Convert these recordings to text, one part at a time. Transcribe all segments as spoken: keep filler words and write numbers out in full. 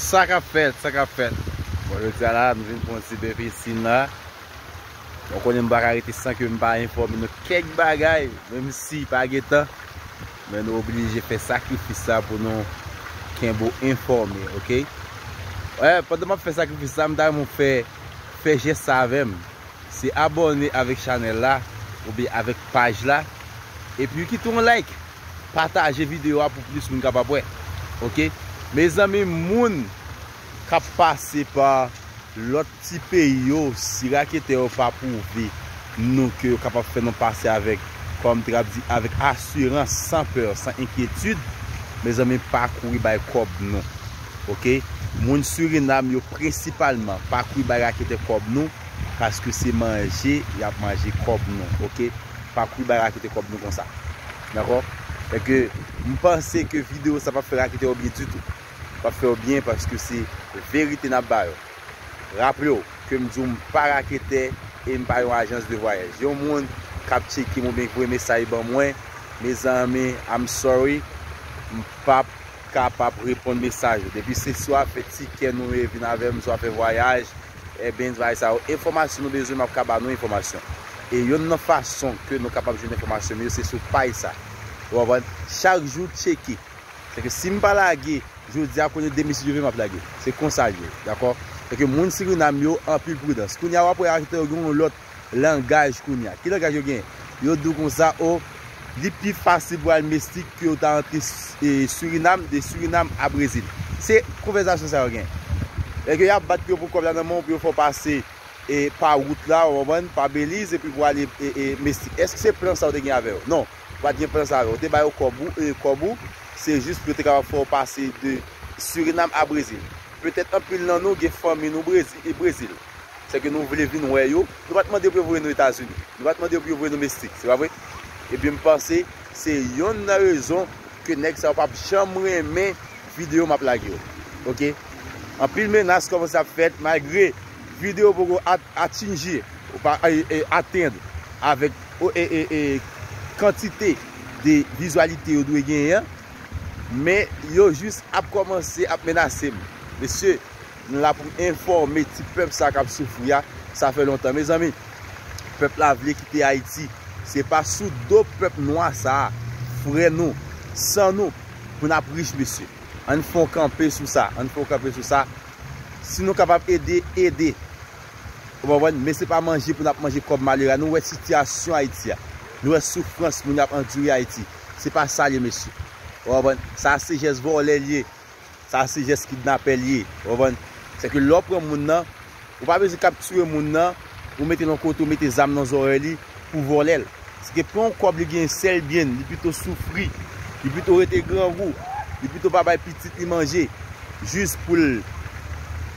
Sa k ap fèt, sa k ap fèt. Bon, jodi a la, nou vin fè yon ti bèpèsin la. Bon, konnen m pa ka rete san ke m pa enfòme nou kèk bagay, menm si pa gen tan. Men nou oblije fè sakrifis sa pou nou kenbe w enfòme, oke? Wè, pandan m ap fè sakrifis sa, m ta renmen w fè, fè jès sa avè m. Se abòne avèk chanèl la, oubyen avèk paj la. Epi kite yon like, pataje videyo a pou plis moun kapab wè. Oke? Mezanmi, moun k ap pase pa lòt ti peyi yo, si raketè yo pa pwouve nou ke yo kapab fè nou pase avèk, kòm te ap di, avèk asirans, san pè, san enkyetid, mezanmi, pa kouri bay kòb nou. Oke? Moun Surinam yo prensipalman, pa kouri bay raketè kòb nou, paske se manje y ap manje kòb nou, oke? Pa kouri bay raketè kòb nou konsa. Dakò? Fè ke m panse ke videyo sa p ap fè raketè yo byen ditou. P ap fè yo byen paske se verite n ap ba yo. Raple w ke m di w m pa raketè e m pa yon ajans de vwayaj. Yon moun k ap tcheke m oubyen k voye mesaj ban mwen, mezanmi, I'm sorry, m p ap kapab reponn mesaj ou. Depi se swa fè tikè nou e vin avè m, swa fè vwayaj, ebyen, bagay sa yo, enfòmasyon nou bezwen, m ap ka ba nou enfòmasyon. E yonn nan fason ke nou kapab jwenn enfòmasyon m yo, se sou paj sa. Ou konprann? Chak jou tcheke. Sèke si m pa lage, jodi a konnen demen si Dye vle m ap lage. Se konsa l ye, dakò? Sèke moun Sirinam yo anpil pridans. Kounye a w ap wè aktè yo gen yon lòt langaj kounye a. Ki langaj yo genyen? Yo di w konsa, o, li pi fasil pou al Mestik ke w ta antre S-, e, Sirinam, de Sirinam a Brezil. Se konvèsasyon sa yo genyen. Sèke y ap bat yo pou kòb la nan men w, pou yo fè w pase e, pa wout la, w konprann, pa Beliz, epi pou ale, e, e, Mestik. Èske se plan sa w te gen avè yo? Non, ou pa t gen plan sa avè yo. Ou te ba yo kòb ou, e, kòb ou, se jis pou yo te kapab fè w pase de Sirinam a Brezil. Petèt anpil nan nou gen fanmi nou Brezi-, e, Brezil. Sèke nou vle vin wè yo. Nou pa t mande pou yo voye nou Etazini. Nou pa t mande yo pou yo voye nou Mestik, se pa vre? Ebyen, m panse se yonn nan rezon ke nèg sa yo p ap janm renmen videyo m ap lage yo. Oke? Anpil menas kòmanse ap fèt malgre videyo poko at-, atinji, ou pa, e, e, atenn avèk, o, e, e, e, kantite de vizyalite yo dwe genyen an, men yo jis ap kòmanse ap menase m. Mesye, nou la pou n enfòme ti pèp sa k ap soufri a, sa fè lontan. Mezanmi, pèp la vle kite Ayiti. Se pa sou do pèp nwa sa a, frè nou, san nou, pou n ap rich, mesye. Ann fè yon kanpe sou sa, ann fè yon kanpe sou sa. Si nou kapab ede, ede. Ou konprann? Men se pa manje pou n ap manje kòb malere a. Nou wè sitiyasyon Ayiti a. Nou wè soufrans moun ap andire Ayiti. Se pa sa l ye, mesye. Ou konprann? Sa se jès vòlè l ye. Sa se jès kidnapè l ye, ou konprann? Sèke lè w pran moun nan, ou pa bezwen k ap tiye moun nan, ou mete l yon kote, ou mete zam nan zòrèy li pou vòlè l. Sèke pran yon kòb li gen sèl byen, li pito soufri, li pito rete grangou, li pito pa bay pitit li manje, jis pou l,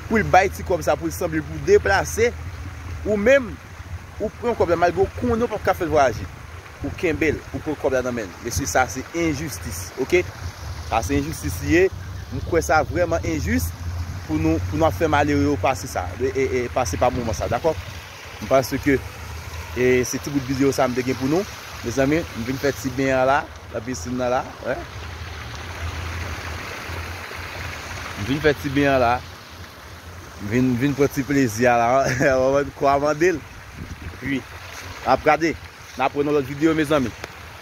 pou l bay ti kòb sa, pou l sanble l pou deplase, ou menm, ou pran kòb la malgre w konnen w p ap ka fè l vwayaje. Ou kenbe l, ou pran kòb la nan men l. Mesye, sa se enjistis, oke? Sa se enjistis li ye. M kwè sa vrèman enjis pou nou, pou nou ap fè malere yo pase sa, e, e, e, pase pa moman sa, dakò? M panse ke, e, se ti bout videyo sa m te gen pou nou. Mezanmi, m vin fè ti ben an la, nan pisin nan la, wè. M vin fè ti ben an la. M vin, vin pran ti plezi a la, kò a mande l. Epi, n ap gade. N ap wè nan lòt videyo, mezanmi.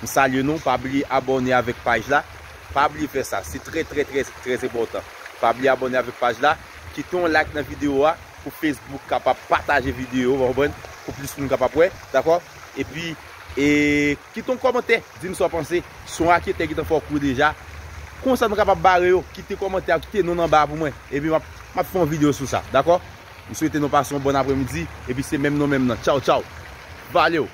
M salye nou. Pa bliye abòne avèk paj la. Pa bliye fè sa. Se trè, trè, trè, trè enpòtan. Pa bliye abòne avèk paj la. Kite yon like nan videyo a pou Facebook kapab pataje videyo, w konprann? Pou plis moun kapab wè, dakò? Epi, e, kite yon kòmantè. Di m sa w panse. Si yon raketè gentan fè w kouri deja, konsa nou kapab bare yo. Kite kòmantè a, kite non anba a pou mwen. Epi m ap, m ap fè yon videyo sou sa, dakò? M swete nou pase yon bòn aprèmidi, epi se menm nou menm nan. Tchaw, tchaw. Valeu!